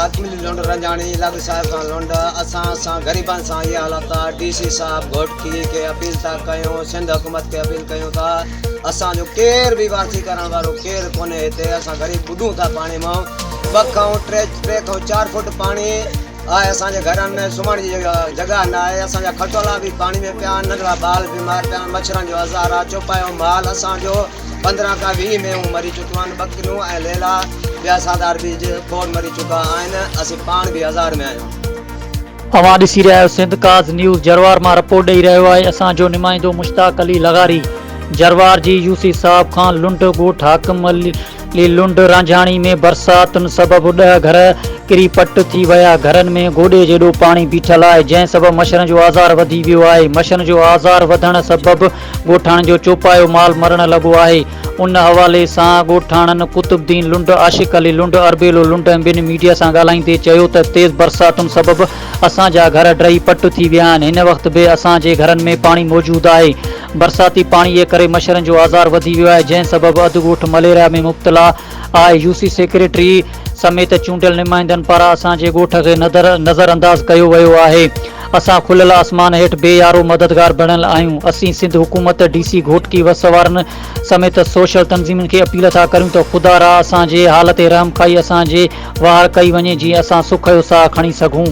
حاڪم علي لنڊ رنجاڻي لڳ صاحب خان لنڊ اسان سان غريبن سان اها حالت آ ڊي سي صاحب گهوٽڪي کي اپيل ٿا ڪيون سنڌ حڪومت کي اپيل ڪيون ٿا اسان جو ڪير به وارثي ڪرڻ وارو ڪير ڪونهي هتي اسان غريب ٻڏون ٿا پاڻي مان ٻه کان ٽي ٽي کان چار فوٽ پاڻي آهي اسان جي گهرن ۾ سمهڻ جي جڳهه نه آهي اسان جا کٽولا به پاڻي ۾ پيا آهن ننڍڙا ٻال بيمار پيا آهن مڇرن جو آزار آهي چوپايو مال اسان جو 15 کان 20 مينهون مري چڪيون آهن، ٻڪريون ۽ ليلا ٻيا ساندار به کوڙ مري چڪا آهن، اسين پاڻ به آزار ۾ آهيون. اوهان ڏسي رهيا آهيو سنڌ ڪاز نيوز جروار مان رپورٽ ڏئي رهيو آهي اسان جو نمائندو مشتاق علي لغاري جروار جي يو سي صاحب خان لنڊ ڳوٺ حاڪم علي لنڊ رانجهاڻي ۾ برساتن سبب ڏهه گهر ڪري پٽ ٿي ويا گهرن ۾ گوڏي جيڏو پاڻي بيٺل آهي جنهن سبب مڇرن جو آزار وڌي ويو آهي مڇرن جو آزار وڌڻ سبب ڳوٺاڻن جو چوپايو مال مرڻ لڳو آهي، ان حوالي سان ڳوٺاڻن قطب الدين لنڊ، عاشق علي لنڊ، اربيلو لنڊ ۽ ٻين ميڊيا سان ڳالهائيندي چيو ته تيز برساتن سبب اسان جا گهر ڊهي پٽ ٿي ويا آهن، هن وقت به اسان جي گهرن ۾ پاڻي موجود آهي، برساتي پاڻي جي ڪري مڇرن جو آزار وڌي ويو آهي، جنهن سبب اڌ ڳوٺ مليريا ۾ مبتلا آهي، يو سي سيڪريٽري سميت چونڊيل نمائندن پاران اسان جي ڳوٺ کي نظر انداز ڪيو ويو آهي. اسان کليل آسمان هيٺ بي يارو مددگار بڻيل آهيون. اسين سنڌ حڪومت، ڊي سي گهوٽڪي وس وارن سميت سوشل تنظيمن کي اپيل ٿا ڪريون ته خدا را اسان جي حال تي رحم کائي اسان جي واهر ڪئي وڃي جيئن اسان سک جو ساهه کڻي سگهون.